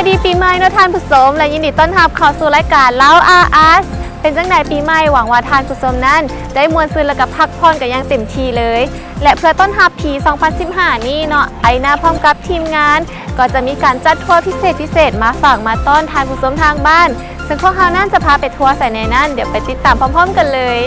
ສະບາຍດີປີໃໝ່ເນາະທ່ານຜູ້ຊົມ ແລະ ຍິນດີຕ້ອນຮັບເຂົ້າສູ່ລາຍການລາວອາອາສ. ເປັນຈັ່ງໃດປີໃໝ່? ຫວັງວ່າທ່ານຜູ້ຊົມນັ້ນໄດ້ມ່ວນຊື່ນ ແລະ ກະພັກຜ່ອນກັນຢ່າງເຕັມທີ່ເລີຍ. ແລະ ເພື່ອຕ້ອນຮັບປີສອງພັນສິບຫ້ານີ້ເນາະ, ອາຣີນາພ້ອມກັບທີມງານກໍຈະມີການຈັດທົວພິເສດໆ ມາຝາກມາຕ້ອນທ່ານຜູ້ຊົມທາງບ້ານ. ເຊິ່ງພວກເຮົານັ້ນຈະພາໄປທົວໃສແດ່ນັ້ນ, ດຽວໄປຕິດຕາມພ້ອມໆກັນເລີຍ.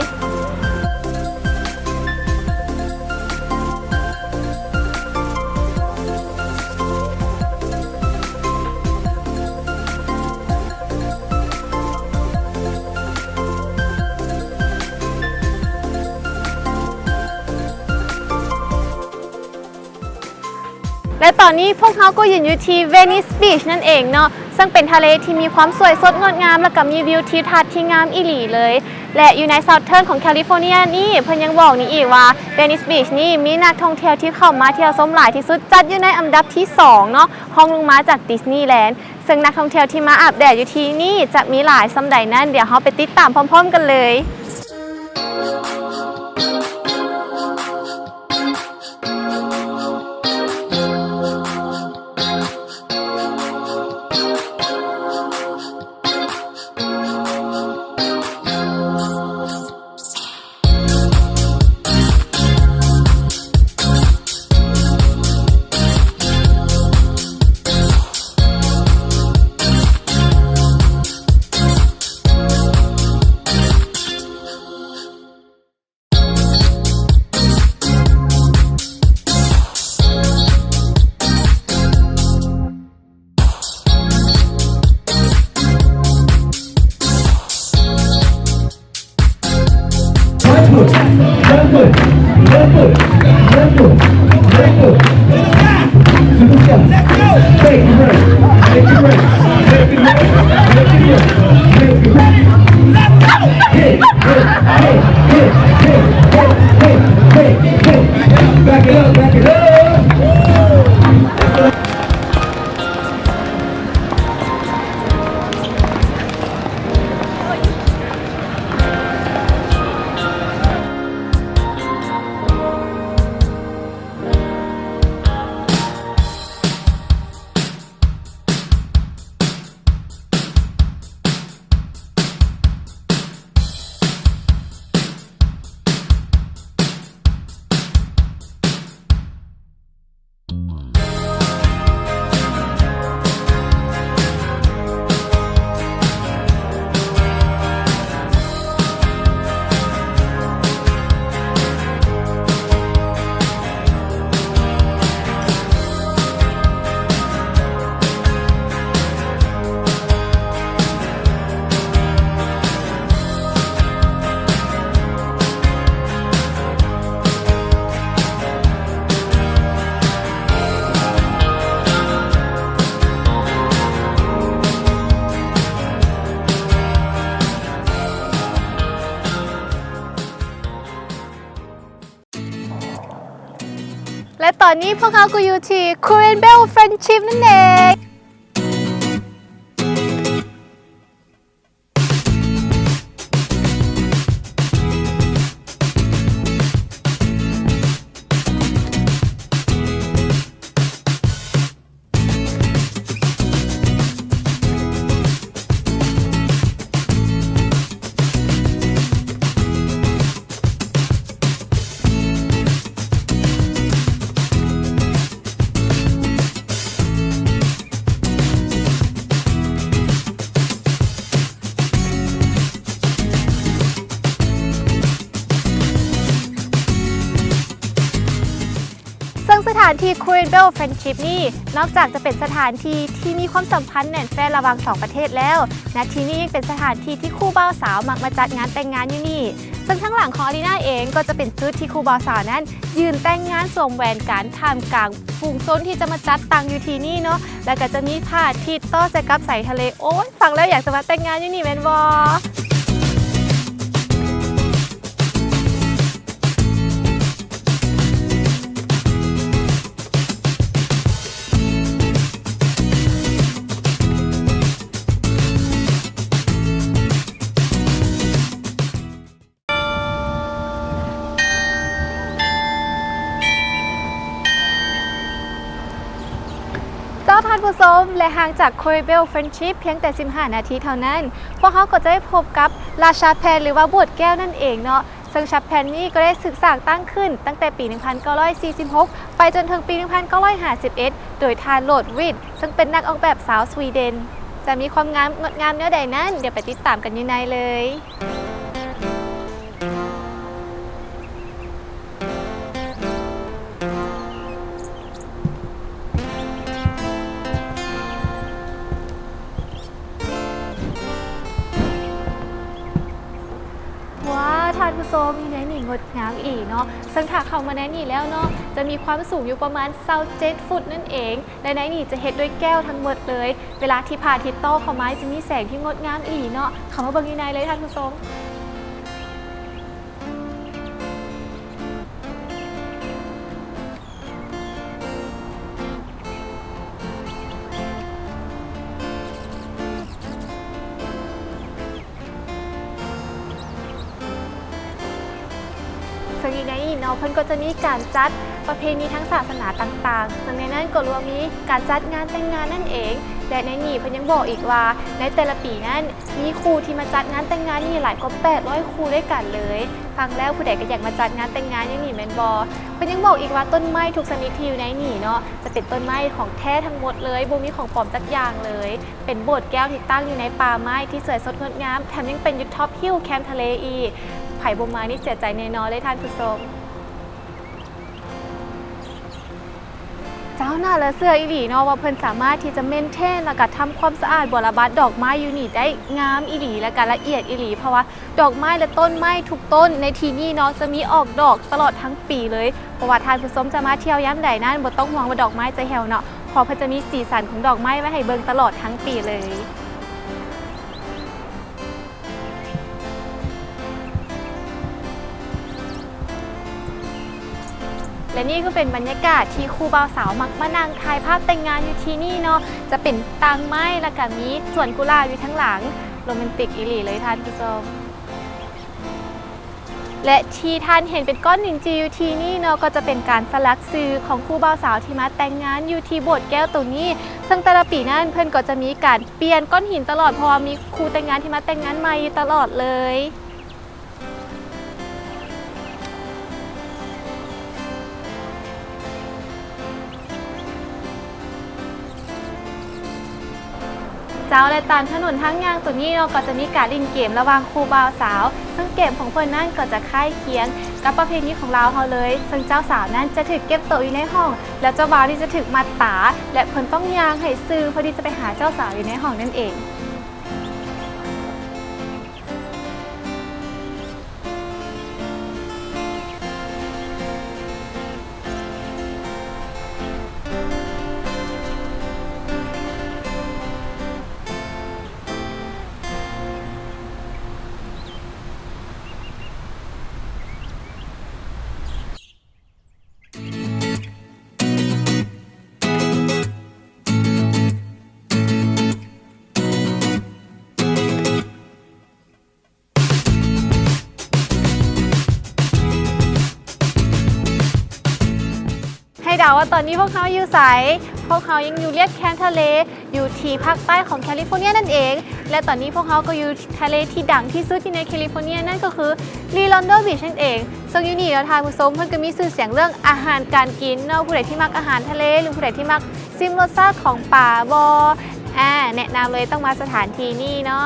ແລະ ຕອນນີ້ພວກເຮົາກໍຢືນຢູ່ທີ່ Venice Beach ນັ້ນເອງເນາະ, ເຊິ່ງເປັນທະເລທີ່ມີຄວາມສວຍສົດງົດງາມ ແລະ ກໍມີວິວທິວທັດທີ່ງາມອີ່ຫຼີເລີຍ. ແລະ ຢູ່ໃນ Southern ຂອງ California ນີ້ ເພິ່ນຍັງບອກນີ້ອີກວ່າ Venice Beach ນີ້ມີນັກທ່ອງທ່ຽວທີ່ເຂົ້າມາທ່ຽວຊົມຫຼາຍທີ່ສຸດ, ຈັດຢູ່ໃນອັນດັບທີສອງເນາະ, ຮອງລົງມາຈາກ Disneyland. ເຊິ່ງນັກທ່ອງທ່ຽວທີ່ມາອາບແດດຢູ່ທີ່ນີ້ຈະມີຫຼາຍສ່ຳໃດນັ້ນ, ດຽວເຮົາໄປຕິດຕາມພ້ອມໆກັນເລີຍ. Back it up, back it up. ແລະ ຕອນນີ້ພວກເຮົາກໍຢູ່ທີ່ Korean Bell Friendship ນັ້ນເອງ. ເຊິ່ງສະຖານທີ່ Korean Bell Friendship ນີ້ ນອກຈາກຈະເປັນສະຖານທີ່ທີ່ມີຄວາມສຳພັນແໜ້ນແຟ້ນລະຫວ່າງສອງປະເທດແລ້ວ, ນະທີ່ນີ້ຍັງເປັນສະຖານທີ່ທີ່ຄູ່ບ່າວສາວມັກມາຈັດງານແຕ່ງງານຢູ່ນີ້. ເຊິ່ງທາງຫຼັງຂອງອາຣີນາເອງກໍຈະເປັນຈຸດທີ່ຄູ່ບ່າວສາວນັ້ນຢືນແຕ່ງງານສວມແຫວນກັນ ທ່າມກາງຝູງຊົນທີ່ຈະມາຈັດຕັ້ງຢູ່ທີ່ນີ້ເນາະ, ແລ້ວກໍຈະມີພະອາທິດຕໍ່ໃສ່ກັບສາຍທະເລ. ໂອ້ຍ ຟັງແລ້ວຢາກຈະມາແຕ່ງງານຢູ່ນີ້ແມ່ນບໍ່? ເຈົ້າທ່ານຜູ້ ຊົມ ແລະ ຫ່າງຈາກ Corriedale Friendship ພຽງແຕ່ສິບຫ້ານາທີເທົ່ານັ້ນ, ພວກເຮົາກໍຈະໄດ້ພົບກັບ La Chapelle ຫຼືວ່າໂບດແກ້ວນັ້ນເອງເນາະ. ເຊິ່ງ Chapelle ນີ້ກໍໄດ້ຖືກສ້າງຕັ້ງຂຶ້ນຕັ້ງແຕ່ປີໜຶ່ງພັນເກົ້າຮ້ອຍສີ່ສິບຫົກ ໄປຈົນເຖິງປີໜຶ່ງພັນເກົ້າຮ້ອຍຫ້າສິບເອັດ ໂດຍທ່ານ Lord Whytt ເຊິ່ງເປັນນັກອອກແບບຊາວສະວີເດນ. ຈະມີຄວາມງາມງົດງາມແນວໃດນັ້ນ, ດຽວໄປຕິດຕາມກັນຢູ່ໃນເລີຍ. ວ້າວ ທ່ານຜູ້ຊົມ, ຢູ່ໃນນີ້ງົດງາມອີ່ຫຼີເນາະ. ເຊິ່ງຖ້າເຂົ້າມາໃນນີ້ແລ້ວເນາະ, ຈະມີຄວາມສູງຢູ່ປະມານຊາວເຈັດຟຸດນັ້ນເອງ ແລະ ໃນນີ້ຈະເຮັດດ້ວຍແກ້ວທັງໝົດເລີຍ. ເວລາທີ່ພະອາທິດຕໍ່ເຂົ້າມາ ຈະມີແສງທີ່ງົດງາມອີ່ຫຼີເນາະ. ເຂົ້າມາເບິ່ງຢູ່ໃນເລີຍທ່ານຜູ້ຊົມ. ເຊິ່ງຢູ່ໃນນີ້ເນາະ ເພິ່ນກໍຈະມີການຈັດປະເພນີທາງສາສະໜາຕ່າງໆ, ເຊິ່ງໃນນັ້ນກໍລວມມີການຈັດງານແຕ່ງງານນັ້ນເອງ. ແລະ ໃນນີ້ເພິ່ນຍັງບອກອີກວ່າ ໃນແຕ່ລະປີນັ້ນ ມີຄູ່ທີ່ມາຈັດງານແຕ່ງງານນີ້ຫຼາຍກວ່າແປດຮ້ອຍຄູ່ດ້ວຍກັນເລີຍ. ຟັງແລ້ວຜູ້ໃດກໍຢາກມາຈັດງານແຕ່ງງານຢູ່ນີ້ແມ່ນບໍ່? ເພິ່ນຍັງບອກອີກວ່າ ຕົ້ນໄມ້ທຸກຊະນິດທີ່ຢູ່ໃນນີ້ເນາະ ຈະເປັນຕົ້ນໄມ້ຂອງແທ້ທັງໝົດເລີຍ, ບໍ່ມີຂອງປອມຈັກຢ່າງເລີຍ. ເປັນໂບດແກ້ວທີ່ຕັ້ງຢູ່ໃນປ່າໄມ້ທີ່ສວຍສົດງົດງາມ, ແຖມຍັງເປັນຢູ່ Top Hill ແຄມທະເລອີກ. ໃຜບໍ່ມານີ້ເສຍໃຈແນ່ນອນເລີຍທ່ານຜູ້ຊົມ. ເຈົ້າ ໜ້າເຫຼືອເຊື່ອອີ່ຫຼີເນາະ ວ່າເພິ່ນສາມາດທີ່ຈະ maintain ແລ້ວກະທຳຄວາມສະອາດບົວລະບັດດອກໄມ້ຢູ່ນີ້ໄດ້ງາມອີ່ຫຼີ ແລ້ວກະລະອຽດອີ່ຫຼີ, ເພາະວ່າດອກໄມ້ ແລະ ຕົ້ນໄມ້ທຸກຕົ້ນໃນທີ່ນີ້ເນາະ ຈະມີອອກດອກຕະຫຼອດທັງປີເລີຍ. ເພາະວ່າທ່ານຜູ້ຊົມຈະມາທ່ຽວຍາມໃດນັ້ນ ບໍ່ຕ້ອງຫ່ວງວ່າດອກໄມ້ຈະຫ່ຽວເນາະ, ເພາະເພິ່ນຈະມີສີສັນຂອງດອກໄມ້ໄວ້ໃຫ້ເບິ່ງຕະຫຼອດທັງປີເລີຍ. ແລະ ນີ້ກໍເປັນບັນຍາກາດທີ່ຄູ່ບ່າວສາວມັກມານັ່ງຖ່າຍພາບແຕ່ງງານຢູ່ທີ່ນີ້ເນາະ, ຈະເປັນຕ່າງໄມ້ ແລ້ວກະມີສວນກຸຫຼາບຢູ່ທາງຫຼັງ, ໂຣແມນຕິກອີ່ຫຼີເລີຍທ່ານຜູ້ຊົມ. ແລະ ທີ່ທ່ານເຫັນເປັນກ້ອນລິນຈີຢູ່ທີ່ນີ້ເນາະ ກໍຈະເປັນການສະຫຼັກຊື່ຂອງຄູ່ບ່າວສາວທີ່ມາແຕ່ງງານຢູ່ທີ່ໂບດແກ້ວໂຕນີ້, ເຊິ່ງແຕ່ລະປີນັ້ນເພິ່ນກໍຈະມີການປ່ຽນກ້ອນຫີນຕະຫຼອດ ເພາະວ່າມີຄູ່ແຕ່ງງານທີ່ມາແຕ່ງງານໃໝ່ຢູ່ຕະຫຼອດເລີຍ. ເຈົ້າ ແລະ ຕາມຖະໜົນທາງຍ່າງໂຕນີ້ເນາະ ກໍຈະມີການຫຼິ້ນເກມລະຫວ່າງຄູ່ບ່າວສາວ, ເຊິ່ງເກມຂອງເພິ່ນນັ້ນກໍຈະຄ້າຍຄຽງກັບປະເພນີຂອງລາວເຮົາເລີຍ, ເຊິ່ງເຈົ້າສາວນັ້ນຈະຖືກເກັບໂຕຢູ່ໃນຫ້ອງ ແລະ ເຈົ້າບ່າວນີ້ຈະຖືກມັດຕາ ແລະ ເພິ່ນຕ້ອງຍ່າງໃຫ້ຊື່ເພື່ອທີ່ຈະໄປຫາເຈົ້າສາວຢູ່ໃນຫ້ອງນັ້ນເອງ. ໃຫ້ເດົາວ່າຕອນນີ້ພວກເຮົາຢູ່ໃສ? ພວກເຮົາຍັງຢູ່ລຽບແຄມທະເລ ຢູ່ທີ່ພາກໃຕ້ຂອງແຄລິຟໍເນຍນັ້ນເອງ ແລະ ຕອນນີ້ພວກເຮົາກໍຢູ່ທະເລທີ່ດັງທີ່ສຸດຢູ່ໃນແຄລິຟໍເນຍ ນັ້ນກໍຄື Redondo Beach ນັ້ນເອງ. ເຊິ່ງຢູ່ນີ້ເນາະທ່ານຜູ້ຊົມ ເພິ່ນກໍມີຊື່ສຽງເລື່ອງອາຫານການກິນເນາະ, ຜູ້ໃດທີ່ມັກອາຫານທະເລ ຫຼື ຜູ້ໃດທີ່ມັກຊິມລົດຊາດຂອງປາບໍ່ ອາ ແນະນຳເລີຍ ຕ້ອງມາສະຖານທີ່ນີ້ເນາະ.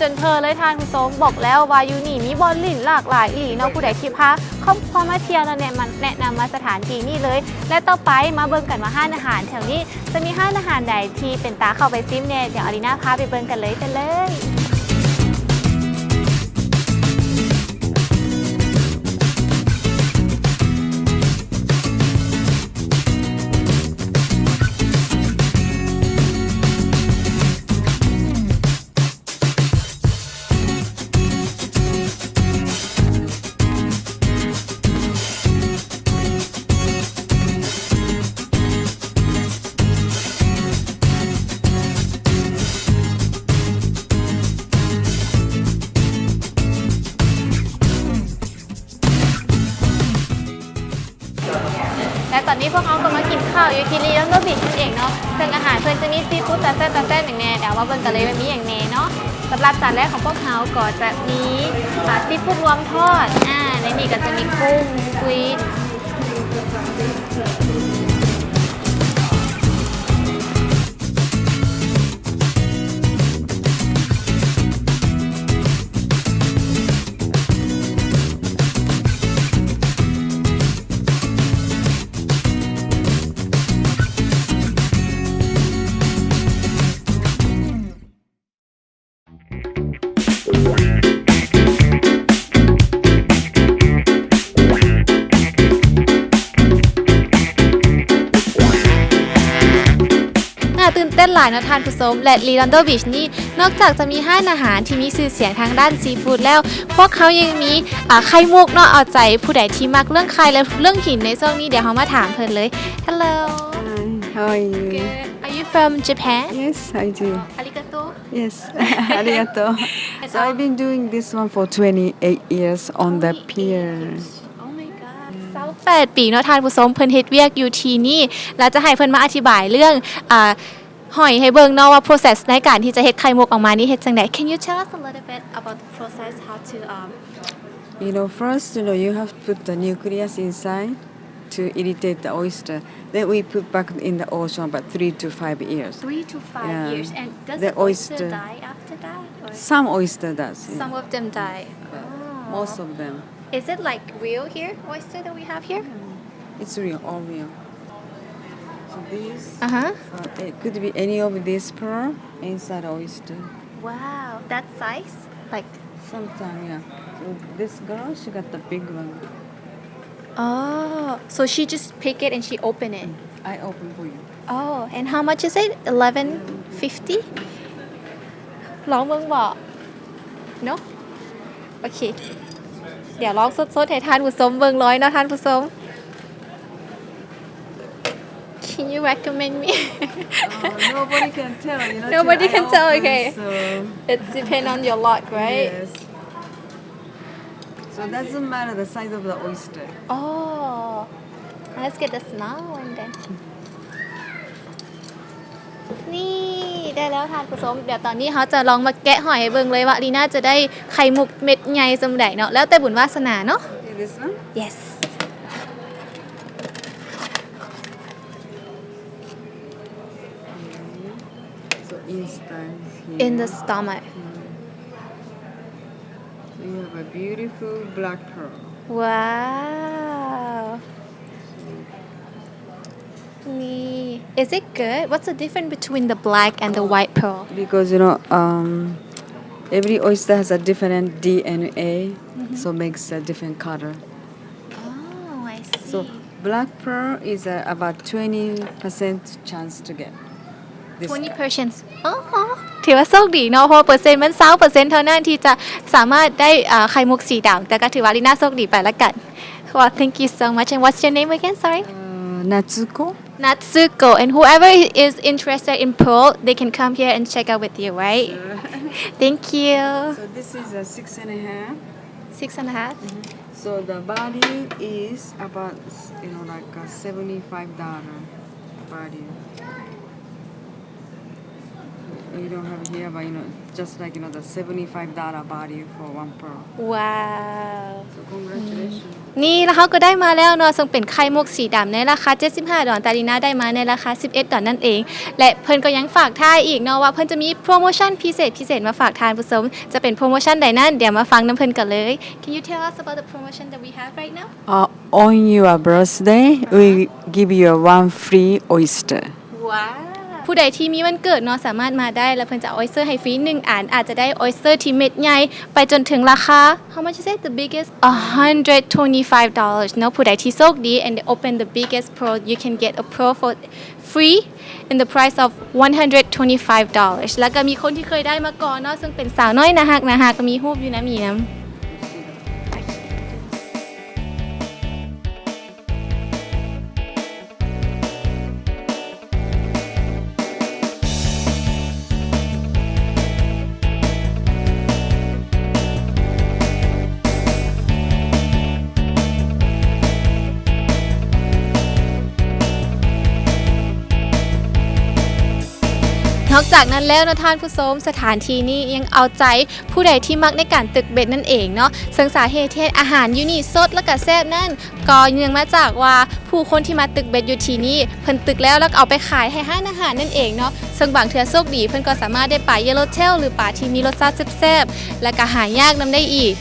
ຈົນເພີນເລີຍທ່ານຜູ້ຊົມ. ບອກແລ້ວວ່າຢູ່ນີ້ມີບ່ອນຫຼິ້ນຫຼາກຫຼາຍອີ່ຫຼີເນາະ. ຜູ້ໃດທີ່ພາຄອບຄົວມາທ່ຽວເນາະ ແນະນຳ ແນະນຳມາສະຖານທີ່ນີ້ເລີຍ. ແລະ ຕໍ່ໄປມາເບິ່ງກັນວ່າຮ້ານອາຫານແຖວນີ້ຈະມີຮ້ານອາຫານໃດທີ່ເປັນຕາເຂົ້າໄປຊິມແດ່. ດຽວອາລີນາພາໄປເບິ່ງກັນເລີຍ ໄປເລີຍ. ແລະ ຕອນນີ້ພວກເຮົາກໍມາກິນຂ້າວຢູ່ທີ່ Redondo Beach ນັ້ນເອງເນາະ. ເຊິ່ງອາຫານເພິ່ນຈະມີຊີຟູດຕາແຊບຕາແຊບຫຍັງແດ່. ດຽວມາເບິ່ງກັນເລີຍວ່າມີຫຍັງແດ່ເນາະ. ສຳລັບຈານແລກຂອງພວກເຮົາກໍຈະມີ ອາ ຊີຟູດລວມທອດ. ອາ ໃນນີ້ກໍຈະມີກຸ້ງ squid. ໜ້າຕື່ນເຕັ້ນຫຼາຍເນາະທ່ານຜູ້ຊົມ ແລະ Redondo Beach ນີ້ ນອກຈາກຈະມີຮ້ານອາຫານທີ່ມີຊື່ສຽງທາງດ້ານຊີຟູດແລ້ວ, ພວກເຮົາຍັງມີ ອາ ໄຂ່ມຸກເນາະ ເອົາໃຈຜູ້ໃດທີ່ມັກເລື່ອງໄຂ່ ແລະ ເລື່ອງຫີນໃນຊ່ວງນີ້. ດຽວເຮົາມາຖາມເພິ່ນເລີຍ. Hello. Hi, how are you? Good. Are you from Japan? Yes, I do. ອາລິກາໂຕ. Yes, ອາລິກາໂຕ. So I've been doing this one for twenty-eight years on the pier. Oh my god. ຊາວແປດປີເນາະທ່ານຜູ້ຊົມ ເພິ່ນເຮັດວຽກຢູ່ທີ່ນີ້. ແລ້ວຈະໃຫ້ເພິ່ນມາອະທິບາຍເລື່ອງ ອາ ຫອຍໃຫ້ເບິ່ງເນາະວ່າ process ໃນການທີ່ຈະເຮັດໄຂ່ມຸກອອກມານີ້ເຮັດຈັ່ງໃດ. Can you tell us a little bit about the process, how to, um, You know, first, you know, you have to put the nucleus inside to irritate the oyster. Then we put back in the ocean about three to five years. Three to five years. And does the oyster die after that, or? Some oyster does, yeah. Some of them die. But most of them. Is it, like, real here, oyster that we have here? It's real, all real. So this, uh, it could be any of this pearl inside oyster. Wow, that size? Like, sometime, yeah. So this girl, she got the big one. Oh, so she just pick it and she open it? I open for you. Oh, and how much is it? Eleven fifty? ລອງເບິ່ງບໍ? No? ໂອເຄ ດຽວລອງສົດໆໃຫ້ທ່ານຜູ້ຊົມເບິ່ງເລີຍເນາະທ່ານຜູ້ຊົມ. Can you recommend me? Oh, nobody can tell, you know, till I open, so. Nobody can tell, okay. It's depend on your luck, right? Yes. So it doesn't matter the size of the oyster. Oh, let's get the small one then. ນີ້ ໄດ້ແລ້ວທ່ານຜູ້ຊົມ. ດຽວຕອນນີ້ເຮົາຈະລອງມາແກະຫອຍໃຫ້ເບິ່ງເລີຍວ່າ ລີນາຈະໄດ້ໄຂ່ມຸກເມັດໃຫຍ່ສ່ຳໃດເນາະ. ແລ້ວແຕ່ບຸນວາສະໜາເນາະ. Okay, this one? Yes. So inside here. In the stomach. Mm. So you have a beautiful black pearl. Wow. So ນີ້ is it good? What's the difference between the black and the white pearl? Because, you know, um, every oyster has a different D N A, so makes a different color. Oh, I see. So black pearl is, uh, about twenty percent chance to get this. Twenty percent. ອໍ ຖືວ່າໂຊກດີເນາະ ເພາະວ່າເປີເຊັນມັນຊາວເປີເຊັນເທົ່ານັ້ນທີ່ຈະສາມາດໄດ້ ເອີ ໄຂ່ມຸກສີດຳ. ແຕ່ກໍຖືວ່າລີນາໂຊກດີໄປລະກັນ. Well, thank you so much. And what's your name again? Sorry. Uh, Natsuko. Natsuko. And whoever is interested in pearl, they can come here and check out with you, right? Sure. Thank you. So this is a six and a half. Six and a half? Mm-hmm. So the body is about, you know, like, uh, seventy-five dollar body. You don't have it here, but, you know, just like, you know, the seventy-five dollar body for one pearl. Wow. So congratulations. Mm. ນີ້ ແລ້ວເຮົາກໍໄດ້ມາແລ້ວເນາະ ເຊິ່ງເປັນໄຂ່ມຸກສີດຳໃນລາຄາເຈັດສິບຫ້າດອນ ແຕ່ລີນາໄດ້ມາໃນລາຄາສິບເອັດດອນນັ້ນເອງ ແລະ ເພິ່ນກໍຍັງຝາກທ້າຍອີກເນາະວ່າ ເພິ່ນຈະມີໂປຣໂມຊັນພິເສດ ພິເສດມາຝາກທ່ານຜູ້ຊົມ ຈະເປັນໂປຣໂມຊັນໃດນັ້ນ ດຽວມາຟັງນຳເພິ່ນກັນເລີຍ. Can you tell us about the promotion that we have right now? Uh, on your birthday, we give you one free oyster. ວ້າວ ຜູ້ໃດທີ່ມີວັນເກີດເນາະ ສາມາດມາໄດ້ ແລ້ວເພິ່ນຈະເອົາອອຍສເຕີໃຫ້ຟຣີໜຶ່ງອັນ ອາດຈະໄດ້ອອຍສເຕີທີ່ເມັດໃຫຍ່ ໄປຈົນເຖິງລາຄາ How much is it? The biggest? A hundred twenty-five dollars ເນາະ. ຜູ້ໃດທີ່ໂຊກດີ and they open the biggest pearl, you can get a pearl for free in the price of one hundred twenty-five dollars. ແລ້ວກໍມີຄົນທີ່ເຄີຍໄດ້ມາກ່ອນເນາະ ເຊິ່ງເປັນສາວນ້ອຍໜ້າຮັກໆ ມີຮູບຢູ່ນຳນີ້ນຳ. ນອກຈາກນັ້ນແລ້ວເນາະທ່ານຜູ້ຊົມ ສະຖານທີ່ນີ້ຍັງເອົາໃຈ ຜູ້ໃດທີ່ມັກໃນການຕຶກເບັດນັ້ນເອງເນາະ ເຊິ່ງສາເຫດທີ່ເຮັດອາຫານຢູ່ນີ້ສົດ ແລ້ວກະແຊບນັ້ນ ກໍເນື່ອງມາຈາກວ່າຜູ້ຄົນທີ່ມາຕຶກເບັດຢູ່ທີ່ນີ້ ເພິ່ນຕຶກແລ້ວ ແລ້ວກໍເອົາໄປຂາຍໃຫ້ຮ້ານອາຫານນັ້ນເອງເນາະ ເຊິ່ງບາງເທື່ອໂຊກດີ ເພິ່ນກໍສາມາດໄດ້ປາເຢໂລເທວ ຫຼືປາທີ່ມີລົດຊາດແຊບໆ ແລ້ວກໍຫາຍາກນຳໄດ້ອີກ.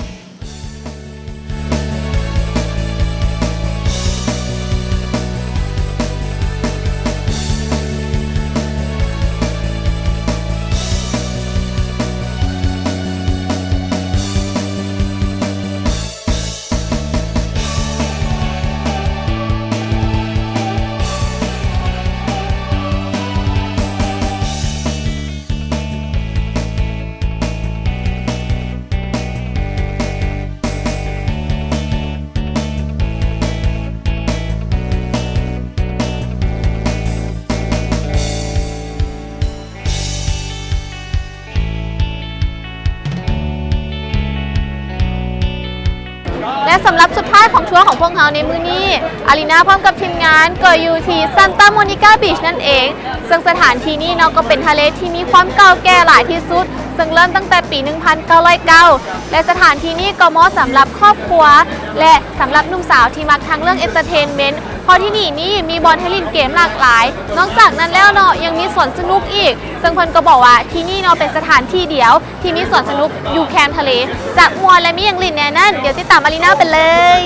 ແລະ ສຳລັບສຸດທ້າຍຂອງທົວຂອງພວກເຮົາໃນມື້ນີ້ ອາລີນາພ້ອມກັບທີມງານກໍຢູ່ທີ່ Santa Monica Beach ນັ້ນເອງ ເຊິ່ງສະຖານທີ່ນີ້ເນາະ ກໍເປັນທະເລທີ່ມີຄວາມເກົ່າແກ່ຫຼາຍທີ່ສຸດ ເຊິ່ງເລີ່ມຕັ້ງແຕ່ປີໜຶ່ງພັນເກົ້າຮ້ອຍເກົ້າ ແລະ ສະຖານທີ່ນີ້ກໍເໝາະສຳລັບຄອບຄົວ ແລະ ສຳລັບໜຸ່ມສາວທີ່ມັກທາງເລື່ອງ entertainment ເພາະທີ່ນີ້ນີ້ມີບ່ອນໃຫ້ຫຼິ້ນເກມຫຼາກຫຼາຍ. ນອກຈາກນັ້ນແລ້ວເນາະ ຍັງມີສວນສະໜຸກອີກ ເຊິ່ງເພິ່ນກໍບອກວ່າທີ່ນີ້ເນາະ ເປັນສະຖານທີ່ດຽວທີ່ມີສວນສະໜຸກຢູ່ແຄມທະເລ. ຈະມ່ວນ ແລະ ມີຫຍັງຫຼິ້ນແດ່ນັ້ນ ດຽວຕິດຕາມອາລີນາໄປເລີຍ.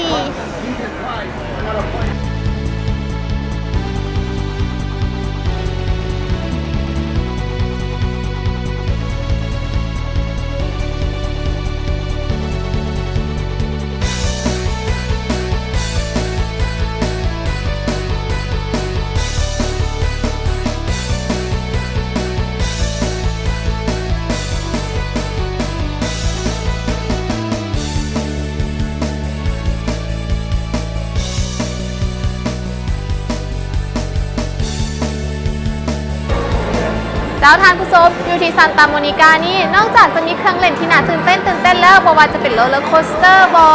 ເຈົ້າ ທ່ານຜູ້ຊົມ ຢູ່ທີ່ Santa Monica ນີ້ ນອກຈາກຈະມີເຄື່ອງຫຼິ້ນທີ່ໜ້າຕື່ນເຕັ້ນຕື່ນເຕັ້ນແລ້ວ ບໍ່ວ່າຈະເປັນ roller coaster ບໍ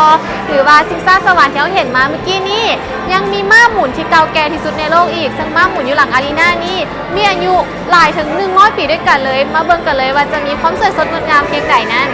ຫຼືວ່າຊິງຊ້າສະຫວັນທີ່ເຮົາເຫັນມາເມື່ອກີ້ນີ້ ຍັງມີມ້າໝູນທີ່ເກົ່າແກ່ທີ່ສຸດໃນໂລກອີກ ເຊິ່ງມ້າໝູນຢູ່ຫຼັງອາຣີນານີ້ ມີອາຍຸຫຼາຍເຖິງໜຶ່ງຮ້ອຍປີດ້ວຍກັນເລີຍ. ມາເບິ່ງກັນເລີຍວ່າຈະມີຄວາມສວຍສົດງົດງາມພຽງໃດນັ້ນ.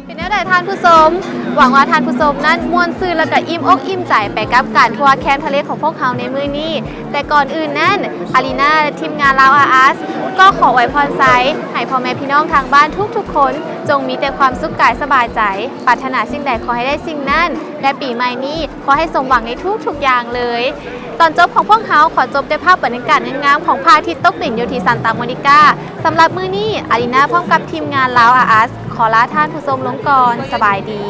ເປັນແນວໃດທ່ານຜູ້ຊົມ? ຫວັງວ່າທ່ານຜູ້ຊົມນັ້ນມ່ວນຊື່ນ ແລະກໍອີ່ມອົກອີ່ມໃຈໄປກັບການທົວແຄມທະເລຂອງພວກເຮົາໃນມື້ນີ້. ແຕ່ກ່ອນອື່ນນັ້ນ ອາລີນາ ແລະ ທີມງານລາວອາອາສ ກໍຂໍອວຍພອນໄຊໃຫ້ພໍ່ແມ່ພີ່ນ້ອງທາງບ້ານທຸກໆຄົນ ຈົ່ງມີແຕ່ຄວາມສຸກກາຍສະບາຍໃຈ, ປາດຖະໜາສິ່ງໃດຂໍໃຫ້ໄດ້ສິ່ງນັ້ນ ແລະ ປີໃໝ່ນີ້ຂໍໃຫ້ສົມຫວັງໃນທຸກໆຢ່າງເລີຍ. ຕອນຈົບຂອງພວກເຮົາຂໍຈົບດ້ວຍພາບບັນຍາກາດງາມໆຂອງພະອາທິດຕົກດິນຢູ່ທີ່ຊານຕາໂມນິກາ. ສຳລັບມື້ນີ້ ອາລີນາພ້ອມກັບທີມງານລາວອາອາສ ຂໍລາທ່ານຜູ້ຊົມລົງກ່ອນ. ສະບາຍດີ.